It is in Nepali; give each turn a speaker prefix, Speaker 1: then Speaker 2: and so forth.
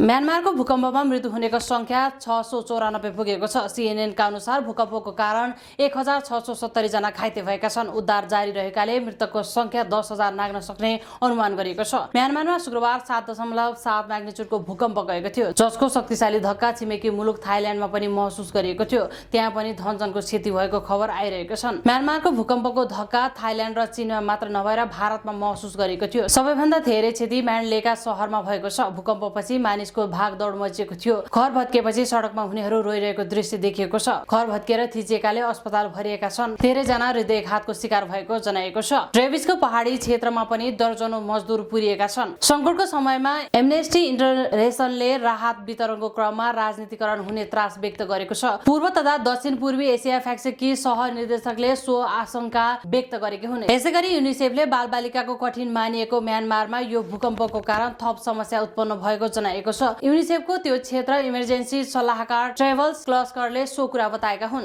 Speaker 1: म्यानमारको भूकम्पमा मृत्यु हुनेको संख्या 694 पुगेको छ। सीएनएनका अनुसार भूकम्पको कारण 1670 जना घाइते भएका छन्। उद्धार जारी रहेकाले मृतकको संख्या 10,000 नाग्न सक्ने अनुमान गरिएको छ। म्यानमारमा शुक्रबार 7.7 म्याग्निट्युडको भूकम्प गएको थियो, जसको शक्तिशाली धक्का छिमेकी मुलुक थाइल्याण्डमा पनि महसुस गरिएको थियो। त्यहाँ पनि धनजनको क्षति भएको खबर आइरहेको छन्। म्यानमारको भूकम्पको धक्का थाइल्याण्ड र चीनमा मात्र नभएर भारतमा महसुस गरेको थियो। सबैभन्दा धेरै क्षति म्यान्डलेका शहरमा भएको छ। भूकम्पपछि मानिसको भागदौड मचिएको थियो। घर भत्केपछि सडकमा हुनेहरू रोइरहेको दृश्य देखिएको छ। घर भत्केर थिचिएकाले अस्पताल भरिएका छन्। धेरै जना हृदयघातको शिकार भएको जनाएको छ। ट्रेभिसको पहाडी क्षेत्रमा पनि दर्जनौं मजदुर पुरिएका छन्। संकटको समयमा एमनेस्टी इन्टरनेशनलले राहत वितरणको क्रममा राजनीतिकरण हुने त्रास व्यक्त गरेको छ। पूर्व तथा दक्षिण पूर्वी एसिया फ्याक्सकी सहनिर्देशकले सो आशंका व्यक्त गरेकी हुन्। यसैगरी युनिसेफले बालबालिकाको कठिन मानिएको म्यानमारमा यो भूकम्पको कारण थप समस्या उत्पन्न भएको जनाएको छ। युनिसेफको त्यो क्षेत्र इमर्जेन्सी सल्लाहकार ट्रेभल्स क्लस्करले सो कुरा बताएका हुन्।